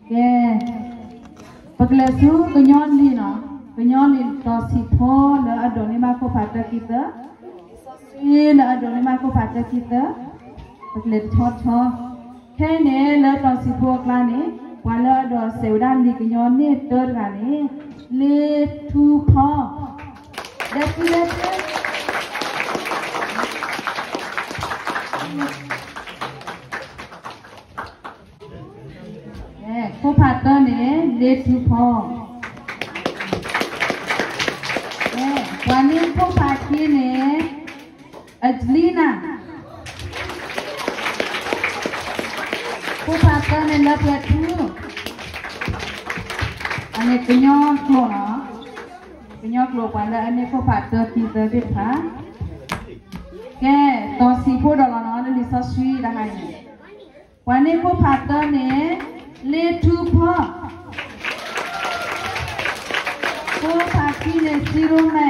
ကဲ, ပကလဲၤဆူကညီလံာ်နီၤ, ကညီလံာ်တီၤဆံးဖိလၢအဒိးန့ၢ်ဘၣ်ခိၣ်ဖးတၢခံသၢ, လံာ်စီဆှံလၢအဒိးန့ၢ်ဘၣ်ခိၣ်ဖးတၢခံသၢ, ပကလဲၤတဆီတဆီ, ခဲအံၤန့ၣ် လၢတီၤဆံးဖိအကျါန့ၣ် ပှၤလၢအဒိးစဲးဝဲဒၣ်လံာ်ကညီန့ၢ်တၢတဂၤန့ၣ် လ့ထူဖီ ဒဲဖုဒဲဖု ခိၣ်ဖးတၢန့ၣ် လ့ထူဖီ, ပှၤန့ၢ်ခိၣ်ဖးခံန့ၣ် အကလံနၤ, ခိၣ်ဖးတၢန့ၣ် လၢပှဲၤထူ, အန့ၣ်ကညီကျိာ်နီၤ, ကညီကျိာ်ပှၤလၢအန့ၢ်ခိၣ်ဖးတၢခံသၢသ့ၣ်တဖၣ်, ကဲ, တီၤဆံးဖိဒီးလီၤနီၤ လၢလံာ်စီဆှံတခါအံၤန့ၣ် ပှၤန့ၢ်ခိၣ်ဖးတၢန့ၣ် လ့ထူဖီ, ခိၣ်ဖးခံန့ၣ် စံရိမဲ,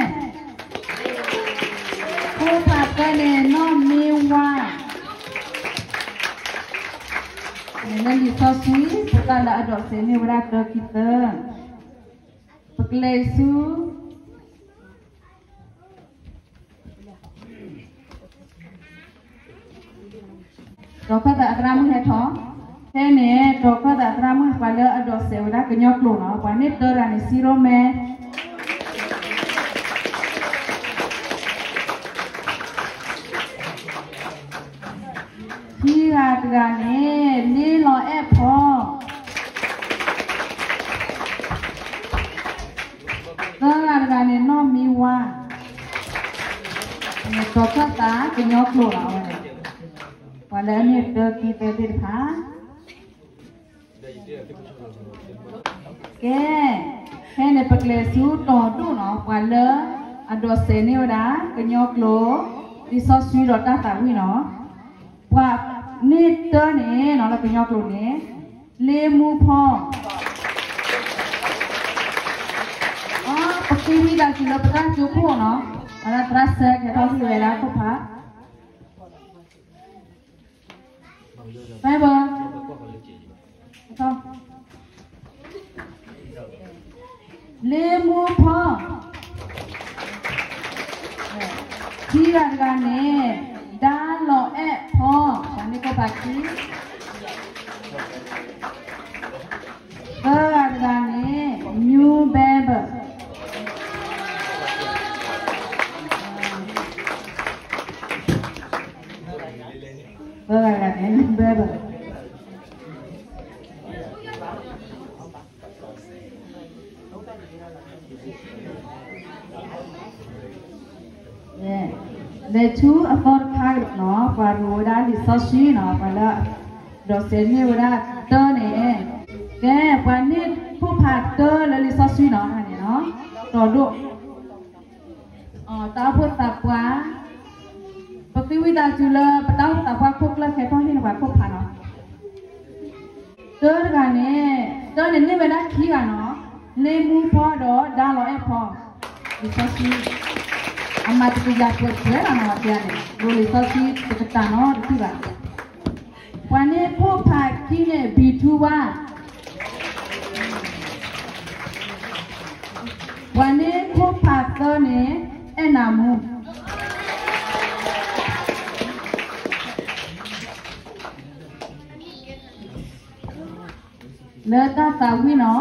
ခိၣ်ဖးတၢန့ၣ် နီၢ်မ့ဝါ, လၢလံာ်စီဆှံ ဖိသၣ်လၢအဒိးစဲးန့ၢ်ဝဲဒၣ်တၢခံသၢ, ပကလဲၤဆူ တီၤခၢၣ်သးအသရၣ်မုၣ်ဟဲထီၣ်, ဖဲန့ၣ် တီၤခၢၣ်သးအသရၣ်မုၣ် ပှၤလၢအဒိးစဲးဝဲဒၣ်ကညီကျိာ်နီၤ, ပှၤန့ၢ်တၢတဂၤန့ၣ် စံရိမဲ, ခံဂၤတဂၤန့ၣ် လ့လီၤအဲၣ်ဖီ, သၢဂၤတဂၤန့ၣ် နီၢ်မံဝါ, တီၤခၢၣ်သးကညီကျိာ်လီၤဝဲ, ပှၤလၢအန့ၢ်တၢခံသၢသ့ၣ်တဖၣ် ကဲ, ဖဲန့ၣ် ပကလဲၤဆူတီၤဒိၣ်နီၤ, ပှၤလၢအဒိးစဲးန့ၢ်ဝဲဒၣ် ကညီကျိာ်, လံာ်စီဆှံဒီးတၢ်သးဝံၣ်နီၤ, ပှၤန့ၢ်တၢန့ၣ်နီၤ လၢကညီကျိာ်န့ၣ် လ့မူဖီ, ပသံဝံသးစူၤလၢပတၢ်ကၠိခိၣ်နီၤ, အဝဲဒၣ်သရၣ်စဲးကဲထီၣ်ဟ့ၣ်ဝဲဒၣ်ခိၣ်ဖး ဖဲဘၣ်, လ့မူဖီ, ခံဂၤတဂၤန့ၣ် ဒါလီၤအဲၣ်ဖီ, ပှၤန့ၢ်ခိၣ်ဖးခံ, သၢဂၤတဂၤန့ၣ် မူဘဲဘၢၣ် သၢဂၤတဂၤန့ၣ် မူဘဲဘၢၣ်, လဲၤဆူအသီတခါနီၤ, ပှၤရိၤဝဲဒၣ်လံာ်စီဆှံနီၤ, ပှၤလၢဒိးစဲးန့ၢ်ဝဲဒၣ်တၢန့ၣ်, ကဲ, ပှၤန့ၢ်ခိၣ်ဖးတၢလၢလံာ်စီဆှံနီၤန့ၣ်နီၤ, တီၤဒိၣ် တၢ်အိၣ်ဖှိၣ်သးပှၢ်, ပသံဝံသးစူၤလၢပတၢ်အိၣ်ဖှိၣ်သးပှၢ်ခိၣ်ကျၢၢ် ကဲထီၣ်ဟ့ၣ်န့ၢ်ပှၤခိၣ်ဖးနီၤ, တၢတဂၤန့ၣ်, တၢန့ၣ်န့ၢ်ဝဲဒၣ်ခံဂၤနီၤ, လ့မူဖီဒီးဒါလီၤအဲၣ်ဖီ, လံာ်စီဆှံ အမၤတကယၤပှဲၤပှဲၤလီၤနီၤ, ပန့ၣ် ရိၤလံာ်စီဆှံတကတၢၢ်နီၤတထံၣ်ဘၣ်, ပှၤန့ၢ်ခိၣ်ဖးခံန့ၣ် ဘံၣ်ထူဝါ, ပှၤန့ၢ်ခိၣ်ဖးသၢန့ၣ် အဲၣ်နၤမူ လၢတၢ်သးဝံၣ်နီၤ,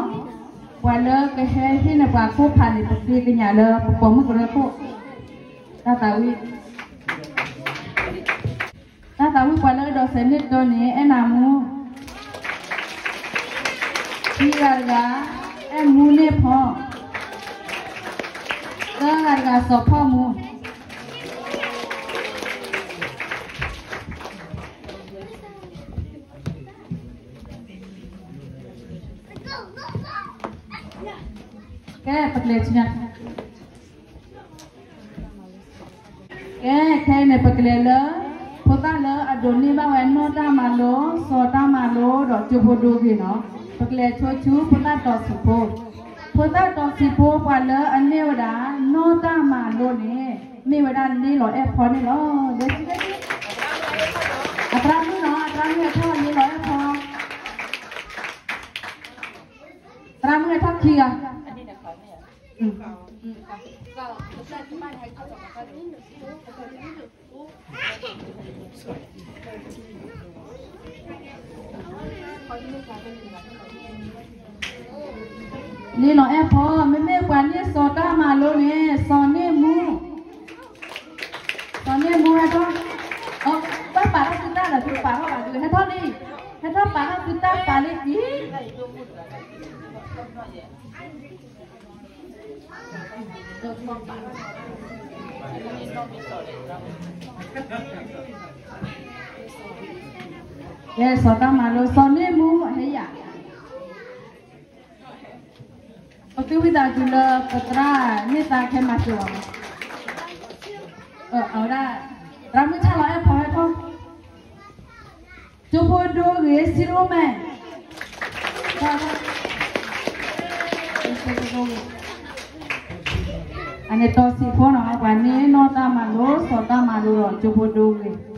ပှၤလၢကဟဲဟ့ၣ်န့ၢ်ပှၤခိၣ်ဖးန့ၣ် ပဃ့ကညးလၢပပိာ်မုၣ်ကရၢခိၣ်, တၢ်သးဝံၣ်, တၢ်သးဝံၣ်ပှၤလၢအဒိးစဲးန့ၢ်တၢန့ၣ် အဲၣ်နၤမူ, ခံဂၤတဂၤ, အဲၣ်မူန့ၢ်ဖီ, သၢဂၤတဂၤ စီၤဖီၣ်မူ ကဲ, ပကလဲၤဆူညါ, ကဲ, ခဲအံၤန့ၣ် ပကလဲၤလၢ ဖိသၣ်လၢအဒိးန့ၢ်ဘၣ်ဝဲ နီၢ်တၢ်မၤလိ, စီၤတၢ်မၤလိ ဒီးကၠိဖိဒိဂ့ၤနီၤ, ပကလဲၤဆိဆူဖိသၣ်တီၤဆံးဖိ, ဖိသၣ်တီၤဆံးဖိ ပှၤလၢအန့ၢ်ဝဲဒၣ် နီၢ်တၢ်မၤလိန့ၣ် မ့ၢ်ဝဲဒၣ်လ့လီၤအဲၣ်ဖီန့ၣ်လီၤ. အသရၣ်မုၣ်နီၤ, အသရၣ်မုၣ်ဟဲထီၣ် လ့လီၤအဲၣ်ဖီ. လံလီၤအဲၣ်ဖီ, မ့မ့ၢ်ပှၤန့ၢ်စီၤတၢ်မၤလိန့ၣ် စီၤန့ၢ်မူ, စီၤန့ၢ်မူဟဲထီၣ်, ဘၣ်ပာ်ထီၣ်သုတၢ်ဒီးသုပာ်ထီၣ်ဘၣ်ဒုး ဟဲထီၣ်လံ, ဟဲထီၣ်ပာ်ထီၣ်သုတၢ်ပာ်လံအံၤ ကဲ စီၤတၢ်မၤလိ စီၤန့ၢ်မူ ဟဲယၤ, ပသုဝံသးစူၤလၢပသရၣ်န့ၢ်သါခဲမၤစၢၤလီၤ, အဝဲဒၣ် သရၣ်မုၢ်ထၣ်လီၤအဲၣ်ဖီဟဲထီၣ် ကၠိဖိဒိဂ့ၤ စံရိၣ်မဲာ်, အန့ၣ်တီစံးဖိနီၤ ပှၤန့ၢ်နီၢ်တၢ်မၤလိ စီၤတၢ်မၤလိဒီး ကၠိဖိဒိဂ့ၤ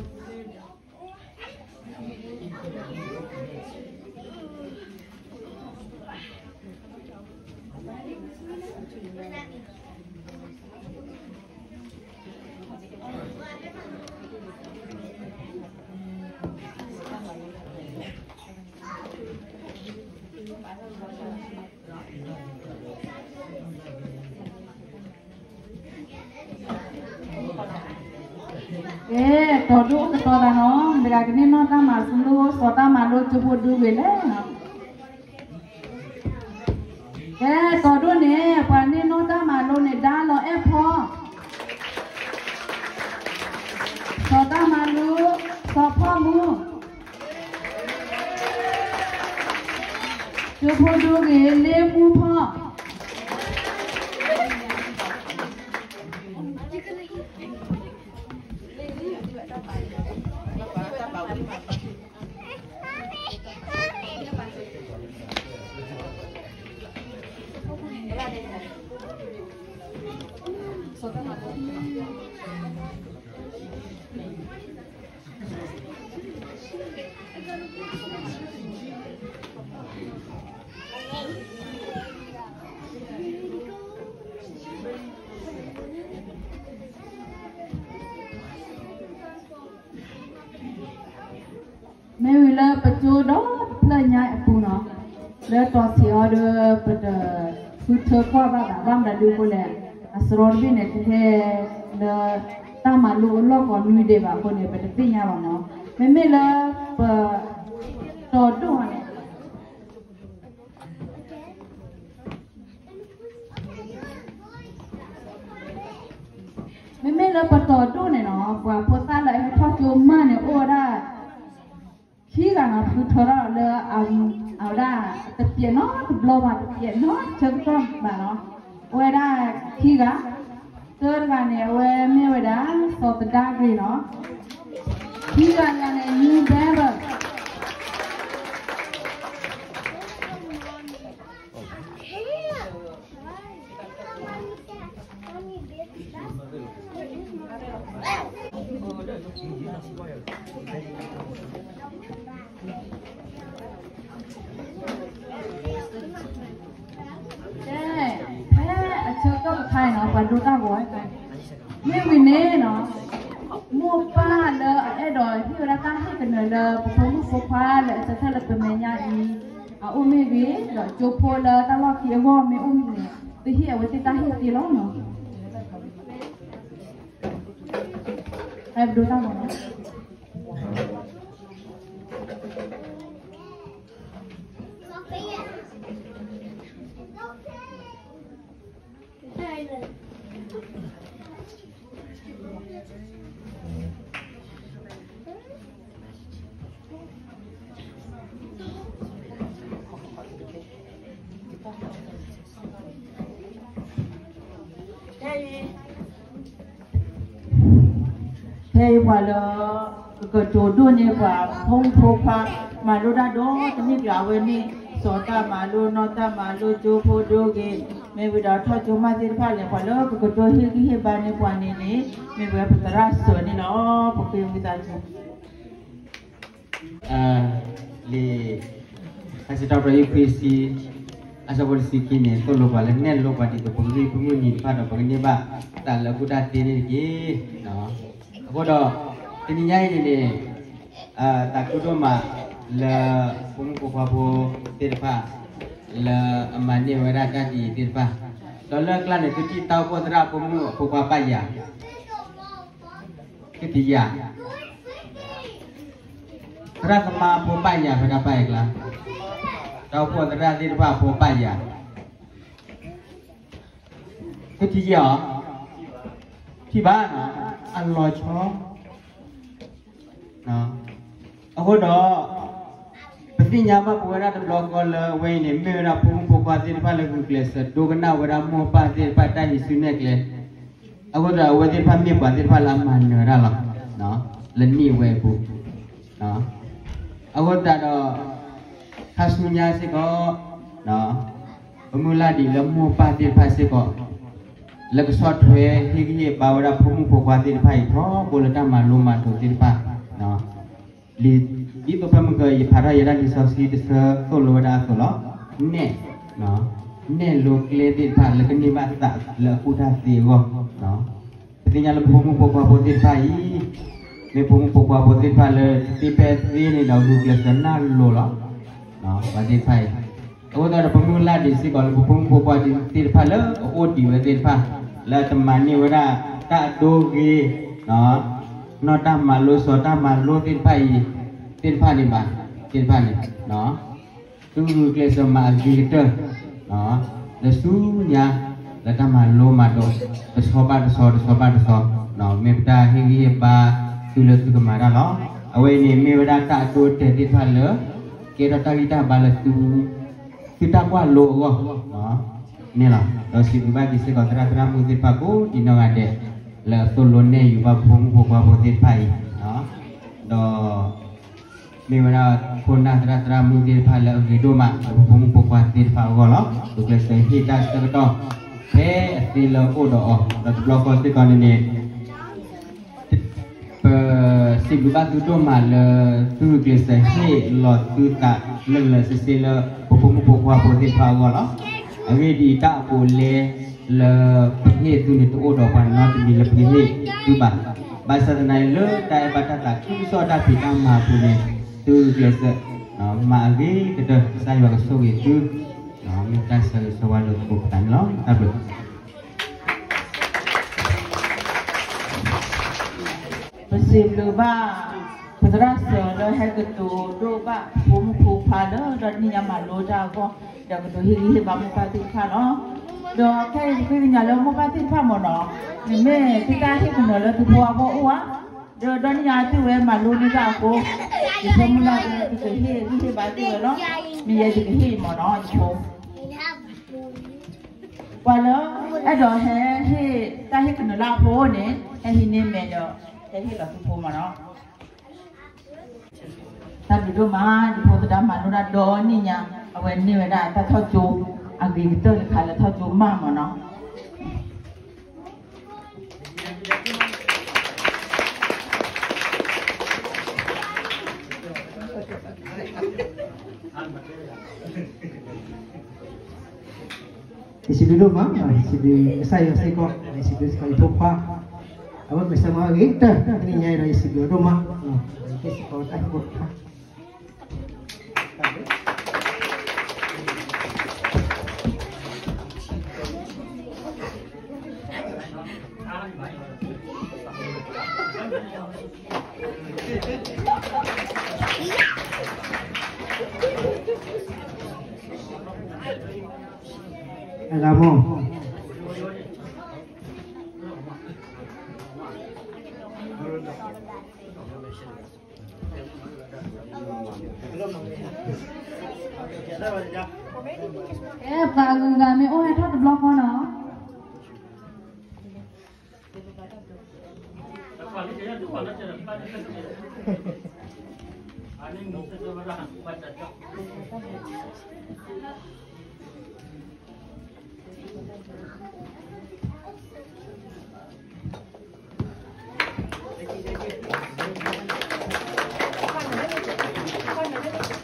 ကဲ တီၤဒိၣ်ကတီၤသးနီၤ မတၤဂၤကန့ၢ်နီၢ်တၢ်မၤလိ စီၤတၢ်မၤလိ ကၠိဖိဒိဂ့ၤလဲၣ်နီၤ. ကဲ တီၤဒိၣ်န့ၣ် ပှၤန့ၢ်နီၢ်တၢ်မၤလိန့ၣ် ဒါလီၤအဲၣ်ဖီ, စီၤတၢ်မၤလိ စီၤဖီမူ, ကၠိဖိဒိဂ့ၤ လ့မူဖီ မ့ၢ်ဝံၤလၢပကၠိဒီဖျၢၣ်ညါအပူၤနီၤ, လၢတီၤဆံးအီၤဒီး ပတဃုထၢကွၢ်ဘၣ်သးဘၣ်မတၤဒုးအဃိလဲၣ်, အစရီတဘ့ၣ်န့ၣ် တဟဲလၢ တၢ်မၤလိအလီၢ်ကီးနွံဒံးဘၣ်အဃိန့ၣ် ပတသ့ၣ်ညါဘၣ်နီၤ, မ့မ့ၢ်လၢပ တီၤဒိၣ်န့ၣ် မ့မ့ၢ်လၢပတီၤဒိၣ်န့ၣ်နီၤ ပှၤဖိသၣ်လၢအဟဲထီၣ်ကၠိမးန့ၣ် အိၣ်ဝဲဒၣ် ခံဂၤနီၤ, ဖုထၢထီၣ်လၢအဝဲဒၣ် တပျဲးနီတဘျီဘၣ်, တပျဲးနီဆၢကတီၢ်ဘၣ်နီၤ, အိၣ်ဝဲဒၣ်ခံဂၤ, တၢတဂၤန့ၣ် အဝဲမ့ၢ်ဝဲဒၣ် စီၤသဒါဂ့ၤနီၤ, ခံဂၤတဂၤန့ၣ် new member ကဲ, ဖဲအဆၢကတီၢ်တခါအံၤနီၤ ပှၤဒိတၢ်ဂီၤဝဲခါ, မ့ၢ်ဝံၤန့ၣ်နီၤ, မိၢ်ပၢ်လၢအအဲၣ်ဒိးဟ့ၣ်ဝဲဒၣ်တၢ်ဟ့ၣ်ကနၢၤလၢ ပဖိမုၣ်ဖိခွါလၢအဆၢထၢၣ်လၢပမဲာ်ညါအံၤ အအိၣ်မ့ၢ်ဂ့ၤ, ဒီးကၠိဖိလၢတၢ်လီၢ်ခံအဂီၢ်မ့ၢ်အိၣ်မ့ၢ်ဂ့ၤန့ၣ် ပဟ့ၣ်အဝဲသ့ၣ်တၢ်ဟ့ၣ်သ့လီၤနီၤ. အဲၣ်ပဒိတၢ်ဂီၤနီၤ. ဖဲအံၤပှၤလၢ ကကတိၤဒိၣ်န့ၢ်ပှၤဖိမုၣ်ဖိခွါ မၤလိတၢ်ဒီတနံၣ်ကျါအဝဲန့ၣ် စီၤတၢ်မၤလိ နီၢ်တၢ်မၤလိ ကၠိဖိဒိဂ့ၤ မ့ၢ်ဝံၤဒီးထီၣ်ကၠိမးသ့ၣ်တဖၣ်လဲၣ် ပှၤလၢကကတိၤဟ့ၣ်ဂံၢ်ဟ့ၣ်ဘါန့ၢ်ပှၤန့ၣ်န့ၣ် မ့ၢ်ဝဲပသရၣ်စၢၤန့ၣ်လီၤ. ပဃ့ဝံသးစူၤ လံာ်စံးထီၣ်ပတြၢၤ ခွံဆံ အဆၢဖိတဆံခံန့ၣ် သိၣ်လိပှၤလၢနဲၣ်လိပှၤဒ်သိးပကရံၣ်ပမုၢ်နံၤတဖၣ်ဒီး ပကန့ၢ်ဘၣ်သးလၢအကူၣ်တၢ်သ့န့ၣ်တက့ၢ်. အဃိဒီး တနံၤညါအံၤန့ၣ်န့ၣ် သးခုဒိၣ်မးလၢ ဖိမုၣ်ဖိခွါဖိသ့ၣ်တဖၣ် လၢအမၤန့ၢ်ဝဲဒၣ်တၢ်ဒ်အံၤသ့ၣ်တဖၣ်, ဒီးလၢအကျါန့ၣ် သုထံၣ်တၢ်အိၣ်ဖှိၣ်သရၣ်ဖိမုၣ်ဖိခွါဘၣ်ယၤ သုတယၤ, သရၣ်သမါဖိဘၣ်ယၤ ဖဲတၢ်ပာ်အကျါ, တၢ်အိၣ်ဖှိၣ်သရၣ်သ့ၣ်တဖၣ်ဖိဘၣ်ယၤ, သုထံၣ်ယဲၢ်အီၤ, ထံၣ်ဘၣ်နီၤ, အလီၤဆီ အဃိဒီး ပသ့ၣ်ညါဘၣ်ပဝဲဒၣ်တဘျီဃီလၢအဝဲအံၤန့ၣ် မ့ၢ်ဝဲဒၣ်ဖိမုၣ်ဖိခွါသ့ၣ်တဖၣ်လၢဂုာ်ကျဲးစၢးဒိကနၣ်ဝဲဒၣ်မိၢ်ပၢ်သ့ၣ်တဖၣ်တၢ်ဟံးစုနဲၣ်ကျဲ, အဃိဒီးအဝဲသ့ၣ်တဖၣ်မ့ၢ်ပှၤသ့ၣ်တဖၣ်လၢအမၤနၢၤတၢ်လီၤ, လၢနံၣ်ဝဲအပူၤ အဃိသတးဒီး ခါဆူညါစ့ၢ်ကီး ပမုၢ်လၢ်ဒံးလၢမိၢ်ပၢ်သ့ၣ်တဖၣ်စ့ၢ်ကီး လၢကဆီၣ်ထွဲဟ့ၣ်ဂံၢ်ဟ့ၣ်ဘါဝဲဒၣ်ဖိမုၣ်ဖိခွါသ့ၣ်တဖၣ်အံၤ ထီဘိလၢတၢ်မၤလိမၤဒိးသ့ၣ်တဖၣ်, လံာ် ဒ်သိးဖဲမုၢ်က ယဖးထီၣ်ယဲဒၣ်လံာ်စီဆှံတဆၢသိၣ်လိဝဲဒၣ်အသိးလီၤ, နဲၣ် နဲၣ်လိကျဲသ့ၣ်တဖၣ်လၢကန့ၢ်ဘၣ်သးလၢအကူၣ်တၢ်သ့အဂီၢ်, ပသ့ၣ်ညါလၢဖိမုၣ်ဖိခွါဖိသ့ၣ်တဖၣ်အံၤ မ့ၢ်ဖိမုၣ်ဖိခွါဖိသ့ၣ်တဖၣ်လၢသ့ဖဲသ့န့ၣ်ဒီး ဂုာ်ကျဲးစၢးနၢ်လိၤလီၤ, ပှၤသ့ၣ်တဖၣ်အံၤ, အဃိသတးဒီးပမုၢ်လၢ်ဒံးစ့ၢ်ကီးလၢပဖိမုၣ်ဖိခွါသ့ၣ်တဖၣ်လၢအအိၣ်ဒံးဝဲသ့ၣ်တဖၣ် လၢအတမၤန့ၢ်ဝဲဒၣ်တၢ်အဒိဂ့ၤ နီၢ်တၢ်မၤလိစီၤတၢ်မၤလိသ့ၣ်တဖၣ်အံၤ သ့ၣ်တဖၣ်န့ၣ်ဘၣ် သ့ၣ်တဖၣ်န့ၣ် သုဂုာ်ကျဲးစၢးမၤအဂ့ၤကတၢၢ် လၢဆူညါ လၢတၢ်မၤလိမၤဒိး တဆီဘၣ်တဆီ တဆီဘၣ်တဆီ မ့ၢ်ပတၢ်ဟ့ၣ်ဂံၢ်ဟ့ၣ်ဘါသုလၢသုကမၤတၢ်လီၤ. အဝဲအံၤန့ၣ်မ့ၢ်ဝဲဒၣ်တၢ်အဒိအတဲာ်သ့ၣ်တဖၣ်လၢ ကဲထီၣ်တၢ်ဂံၢ်တၢ်ဘါလၢသု သုတၢ်ကွၢ်လိအဂီၢ်န့ၣ်လီၤ. ဒီးစံးဘျုးဘၣ်က့ၤစ့ၢ်ကီးသရၣ်သရၣ်မုၣ်သ့ၣ်တဖၣ်ကိးဒံးနီၢ်ဂၤဒဲး လၢအသိၣ်လိနဲၣ်ယူၤဘၣ်ဖိမုၣ်ဖိခွါဖိသ့ၣ်တဖၣ်အံၤ ဒီး မ့ၢ်ဝဲဒၣ်ခိၣ်နၢ်သရၣ်သရၣ်မုၣ်သ့ၣ်တဖၣ်လၢအဂ့ၤဒိၣ်မး လၢပဖိမုၣ်ဖိခွါသ့ၣ်တဖၣ်အဂီၢ်လီၤ. ဂုာ်ကျဲးစၢးဟ့ၣ်တၢ်ဆၢကတီၢ် ဖဲအသ့လၢအအိၣ်ဒီးအီၤ ဒီးတဘျီဃီစ့ၢ်ကီးန့ၣ်န့ၣ် ပစံးဘျုးဘၣ်သုဒိၣ်မးလၢ သုဂုာ်ကျဲးစၢးဟ့ၣ်လီၤသုသးလၢလၢဆ့ဆ့လၢ ပဖိမုၣ်ဖိခွါဖိသ့ၣ်တဖၣ်အဂီၢ်လီၤ. အဂ့ၢ်ဒ်အံၤ တၢ်အပူၤလဲ လၢပဟ့ၣ်သုန့ၣ် တအိၣ်ဒီးပှၤနီတမံၤလၢပကဟ့ၣ်သုဘၣ်. ဘၣ်ဆၣ်သနာ်က့ လၢတၢ်အဲၣ်ဘၣ်တၢ်သးခုကစီၣ်တၢ်ဖံးတၢ်မၤအပူၤန့ၣ် သုဂုာ်ကျဲးစၢး မၤအဂ့ၤကတၢၢ် ကစၢ်ယွၤကဆိၣ်ဂ့ၤသု မ့ၢ်တၢ်ဆၢဂ့ၤဆၢဝါလၢပကိးပသးန့ၣ်လီၤ. တၢ်ဘျုး ပစံးဘျုးဘၣ် ပသရၣ်စၢၤလၢဟဲကတိၤဒိဘၣ်ဖိမုၣ်ဖိခွါလၢ ဒီးနံၣ်ညါမၤလိတၢ်အဂီၢ် ဒီးကတိၤဟ့ၣ်ဂံၢ်ဟ့ၣ်ဘါမိၢ်ပၢ်သ့ၣ်တဖၣ်လီၤ. ဒီးခဲအံၤပဃ့ကညးလၢမိၢ်ပၢ်သ့ၣ်တဖၣ်မ့ၢ်နီၤ နမ့ၢ်သုတၢ်ဟ့ၣ်ကနၢၤလၢသုဖိအဂီၢ်အိၣ်ဧါ, ဒီးဒီနံၣ်ညါသုဝဲမၤလိန့ၢ်တၢ်အဃိ ယဖိမုၣ်လၢ်ဒီးသုကဟ့ၣ်ဂံၢ်ဟ့ၣ်ဘါသုဝဲလီၤ. မ့ၢ်ယဲယကဟ့ၣ်မ့ၢ်နီၤ ယဖိ ပှၤလၢအဲၣ်ဒိးဟဲဟ့ၣ်တၢ်ဟ့ၣ်ကနၢၤလၢအဖိန့ၣ် ဟဲဟံးန့ၢ်မဲာ်ဒီး ဟဲဟ့ၣ်လီၤသုဖိမ့ၢ်နီၤ. တၢ်ဘျုးဒိၣ်မး ယဖိသဒါမၤလိတၢ်ဒီနံၣ်ညါ အဝဲန့ၢ်ဝဲဒၣ်တၢ်ထီၣ်ကၠိ အဂ့ၤကတၢၢ်တခါလၢထီၣ်ကၠိမးမ့ၢ်နီၤ. ယစံးဘျုးဒိၣ်မး, ယစံးဘျုးကစၢ်ယွၤစ့ၢ်ကီး, ယစံးဘျုးစ့ၢ်ကီးယဖိခွါ, အဝဲမ့ၢ်စၢမၤအဂ့ၤကတၢၢ် တနံၤညါအံၤဒီး ယစံးဘျုးအီၤဒိၣ်မး, ယကစံးဘျုးတၢ်ဟ့ၣ်ဖိတခါ အဂၤမ့ၢ် ကဲ ပှၤအဂုၤအဂၤမ့ၢ်အိၣ်ဟဲထီၣ်တဘျီ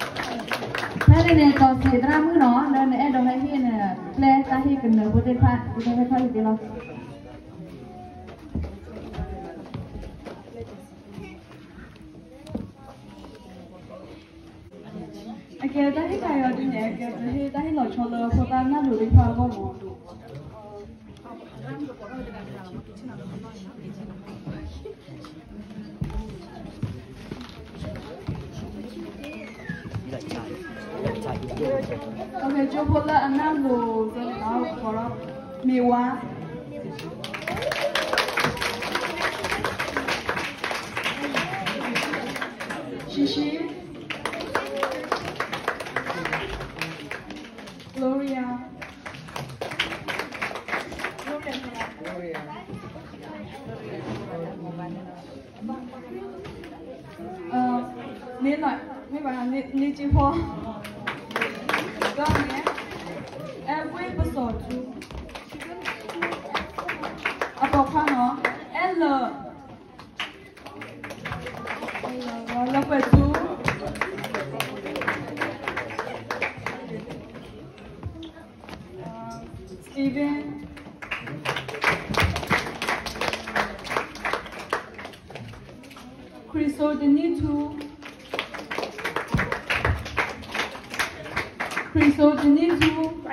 ဃီနီၤ. န့ၣ် တီၢ်စံးသရၣ်မုၣ်နီၤ လၢနအဲၣ်ဒိးဟဲဟ့ၣ်န့ၣ် ပျဲတၢ်ဟ့ၣ်ကနၢၤဖိသ့ၣ်တဖၣ် ဒ်တၢ်ဟဲထီၣ်ဟ့ၣ်က့ၤလီၤ. အကဲတၢ်ဟ့ၣ်ခါအံၤဒ်န့ၣ် အကဲပဟ့ၣ်တၢ်ဟ့ၣ်လီၤဆီလၢဖိသၣ်နၢ်လိၤသ့ၣ်တဖၣ်အဂီၢ်မး. ကၠိဖိလၢအနၢ်လိၤသ့န့ၣ်လီၤ ကိးဒီး မ့ၢ်ဝါ ရှံရှံ Gloria, Gloria, န့ၣ်လီၤ မ့ၢ်ဘၣ် န့ၣ်ကၠိဖိ ဒီးန့ၣ် အဲဝ့ၢ်ပစီၤထူ အပိာ်ခွါနီၤ အဲလၢာ် လၢပှဲၤထူ Steven, ခရံစိတနံၣ်ထူ ခရံစိတနံၣ်ထူ က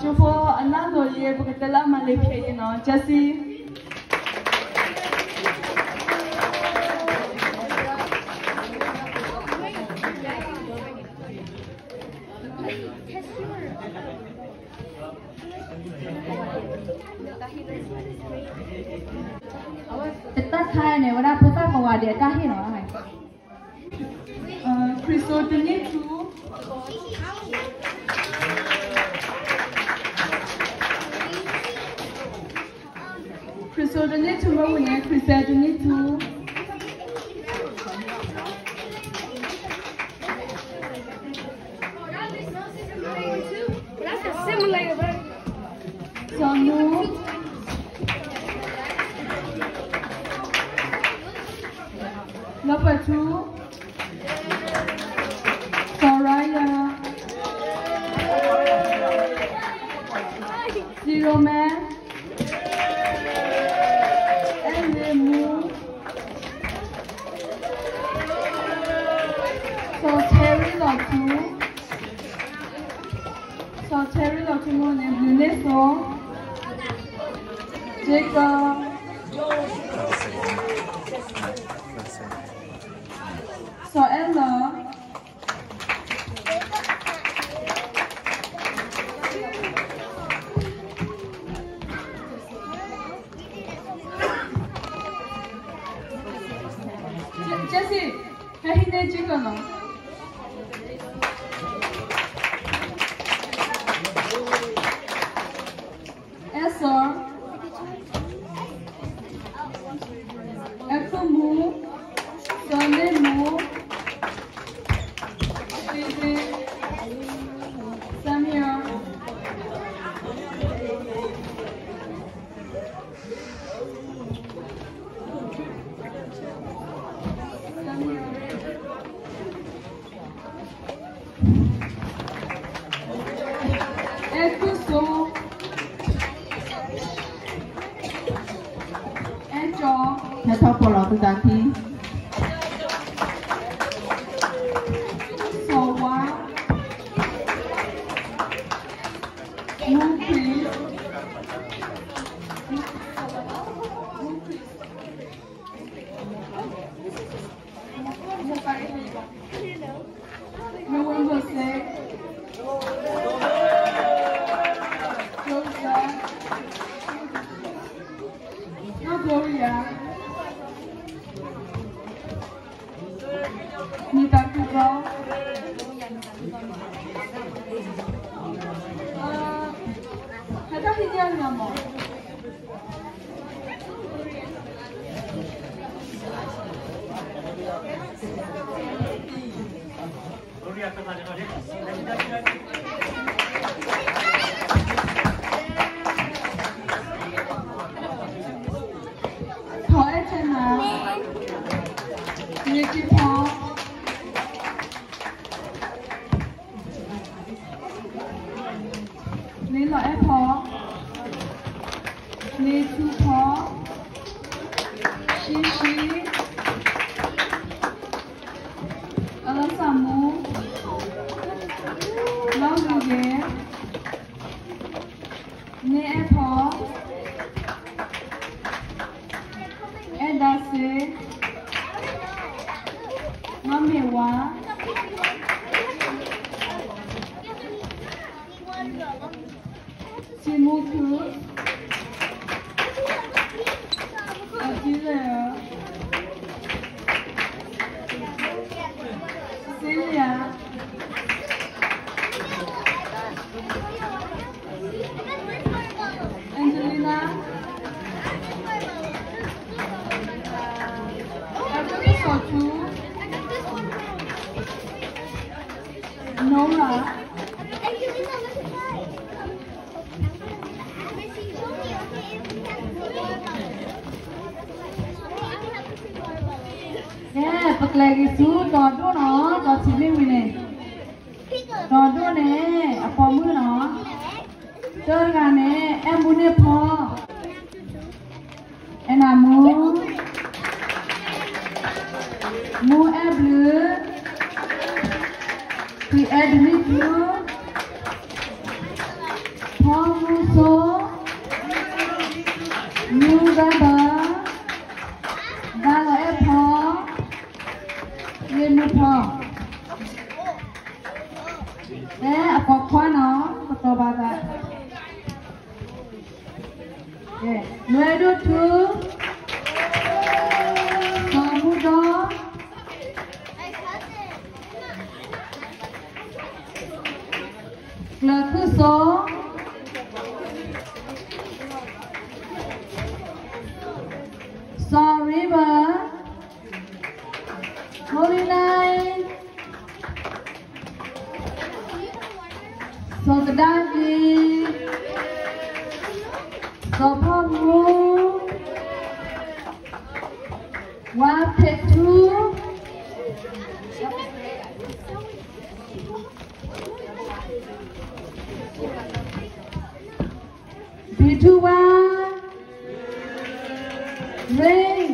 ၠိဖိအနၢ်လိၤယဲ ပကတဲလၢအမၤလ့ၤဖဲအံၤနီၤ Jessie. အဝဲတၢ်ခါအံၤန့ၣ် ဝဲဒၣ်ဖိသၣ်ကိးဂၤဒဲးအတၢ်ဟ့ၣ်လီၤ. ခရံစိတနံၣ်ထူ ခရံစိတနံၣ်ထူမ့ၢ်ဝံၤန့ၣ် ခရံစိတနံၣ်ထူ စီၤနူ လၢပှဲၤထူ စီၤရၤယၤ စံရိၤမဲ အဲလ့မူ စီၤထဲရံလီၤထူ စီၤထဲရံလီၤထူမ့ၢ်န့ၣ် ဘျုးန့ၢ်စိ Jacob စီၤအဲလၢာ် Jessie, ဟဲဟံးန့ၢ်ကၠံကနီၤ အဲစီၤ အဲခိၣ်မူ စီၤန့ၢ်မူ Steven, Samuel, Samuel, အဲခိၣ်စိ အဲကၠီ ဟဲထီၣ်ပိာ်လီၤသုသးခံ စီၤဝါ မူခရံာ် November six, Joseph, Gloria, Nita Kuba, ဟဲတၢ်ဟံးန့ၢ်အီၤမး Gloria, လ့က့ဖီ, လ့လီၤအဲၣ်ဖီ, လ့ထူဖီ, ရှံရှံ, အလီၤစၢ်မူ, လီၤဂုၤဂ့ၤ, န့ၢ်အဲၣ်ဖီ, အဲၣ်ဒၣ်စ့, မ့မ့ၢ်ဝါ, စံမူခု, အကံလၢာ်, စ့လယၤ, Angelina, အကစီၤထူ, Nora. ကဲ ပကျဲၤက့ၤဆူတီၤဒိၣ်နီၤ, တီၤဆံးမ့ၢ်ဝံၤန့ၣ်, တီၤဒိၣ်န့ၣ် အပိာ်မုၣ်နီၤ, တဂၤန့ၣ် အဲၣ်မူန့ၢ်ဖီ, အဲၣ်နၤမူ, မူအဲၣ်ဘျုး, ဖံအဲၣ်ဒမံၣ်ဘျုး, ဖီမူစိ, မူဘၣ်ဘၣ်, ဘၣ်လီၤအဲၣ်ဖီ, လ့မူဖီ, ဖဲအပိာ်ခွါနီၤ, ပတီၢ်ဘၣ်သး လွဲဒိၣ်ထူ, စီၤမူဒီ, ကျၢၤခုၣ်စိ, စီၤရံဘၢ, မိၢ်လံၤနၤ, စီၤကဒါက့ၤ, စီၤဖီမူ, ဝါဖ့းထူ, ဘံထူဝါ, ရ့,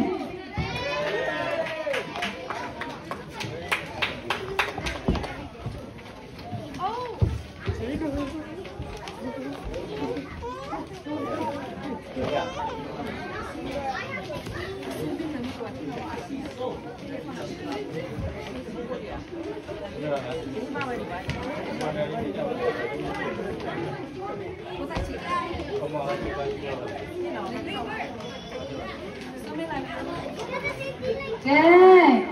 ကဲ,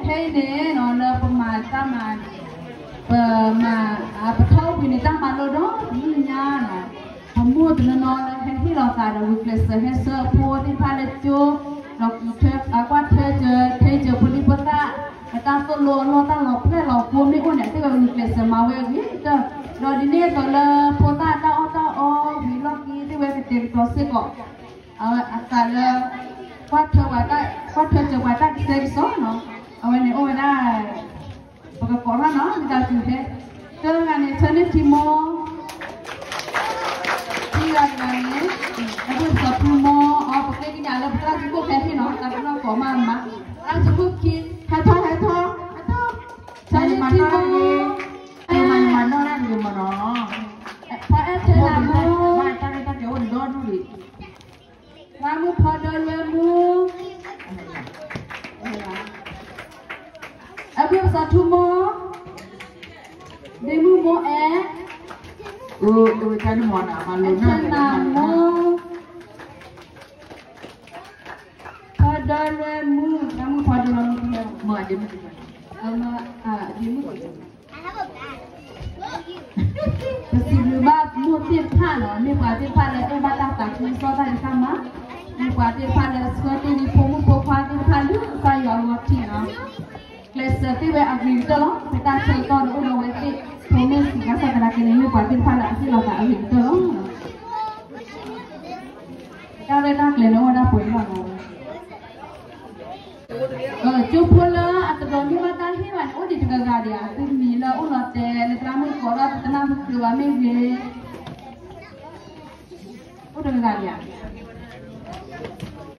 ခဲအံၤန့ၣ်နီၤ လၢပမၤတၢ်မၤ, ပမၤ, ပထီၣ်ဝံၤန့ၣ် တၢ်မၤလိဒီးတနံၣ်ညါနီၤ, ပမိၢ်တနီၤနီၤလၢဟဲဟ့ၣ်လီၤသးဒီး ဂုာ်ကျဲးစၢးဟဲဆှၢအဖိသ့ၣ်တဖၣ်လၢကၠိ, ဒီးကွၢ်ထွဲစၢၤ, ထွဲစၢၤဖိဒံဖိသၣ်, အတၢ်သိၣ်လိအလီၢ်တၢ်လီၤပှဲၤလီၤဖိမ့ၢ်အိၣ်န့ၣ် သ့ၣ်ဝဲဂုာ်ကျဲးစၢးမၤဝဲအဂ့ၤကတၢၢ်, ဒီးဒ်န့ၣ်အသိးလၢဖိသၣ်တၢ်အီၣ်တၢ်အီဝံၤလီၢ်ခံ သ့ၣ်ဝဲကတဲာ်ကတီၤစ့ၢ်ကီး အသးလၢ ကွၢ်ထွဲစၢၤပှၤတၢ်ကဆှဲကဆှီနီၤ, အဝဲန့ၣ်အိၣ်ဝဲဒၣ် ပကကိးထီၣ်နီၤ မ့ၢ်တၢ်စုၤဖဲ တဂၤန့ၣ် ဆၢန့ၢ်ထံမိၢ်, ခံဂၤတဂၤန့ၣ် အဒိၣ်စီၤထူမိၢ်, အီ ပဃ့ကညးလၢပသရၣ်စုခိၣ်ဖဲဟ့ၣ်နီၤ တၢ်ကနီၣ်ကိးမးမး, သရၣ်စုခိၣ်ခံ, ဟဲထီၣ် ဟဲထီၣ် ဟဲထီၣ်, ဆၢန့ၢ်ထံမိၢ်, မၤနီၢ်တၢ်တဂ့ၤမးနီၤ, ပှၤအဲၣ်ထဲနၤမိၢ်, တၢ်ရဲၣ်တၢ်ကျဲၤအိၣ်န့ၣ်ဒီဒူၣ်ဂ့ၤ မၤမုၢ်ဖီဒၢလွဲမူ, အဘုၣ်စီၤထူမိၢ်, ဒ့မုၣ်မိၢ်အဲၣ်, အဲၣ်နၤမိၢ်, ဖီဒၢလွဲမူ, မၤမုၢ်ဖီဒၢလွဲမူ, ဒ့မုၣ် ပစံးဘျုးဘၣ်မိၢ်သ့ၣ်တဖၣ်နီၤ, မ့ၢ်ပှၤသ့ၣ်တဖၣ်လၢအဲၣ်ဘၣ်တၢ်သးခုကစီၣ်တၢ်ဖံးတၢ်မၤ, မ့ၢ်ပှၤသ့ၣ်တဖၣ်လၢဆှၢတ့ၢ်လံဖိမုၣ်ဖိခွါသ့ၣ်တဖၣ်လၢကစၢ်ယွၤအဂီၢ်ထံးနီၤ, ကျဲးစၢးသ့ၣ်ဝဲအဂ့ၤကတၢၢ်လီၤ. ပတၢ်ဆၢကတီၢ်န့ၣ်အိၣ်ဒီးဝဲသ့ၣ်, ဖိမ့ၢ်စံးဘၣ်ဆၣ်သနာ်က့န့ၣ် မ့ၢ်ပှၤသ့ၣ်တဖၣ်လၢအဟ့ၣ်လီၤသးအဂ့ၤကတၢၢ်လီၤ. တၢ်ရဲၣ်တၢ်ကျဲၤန့ၣ်အိၣ်ဝဲဒၣ်ပှဲၤလီၤလီၤဝဲ ကၠိဖိလၢအတဒိးန့ၢ်ဘၣ်တၢ်ဟ့ၣ်ဘၣ်န့ၣ် အိၣ်ဒံးတဂၤဂၤဒံးဧါ, သုမံၤလၢအိၣ်လီၤတဲာ်လၢသရၣ်မုၣ်ကိးဒီးသုတနၢ်ဟူဃုာ်ဘၣ်မ့ၢ်ဂ့ၤ, အိၣ်တဂၤဂၤဒံးဧါ.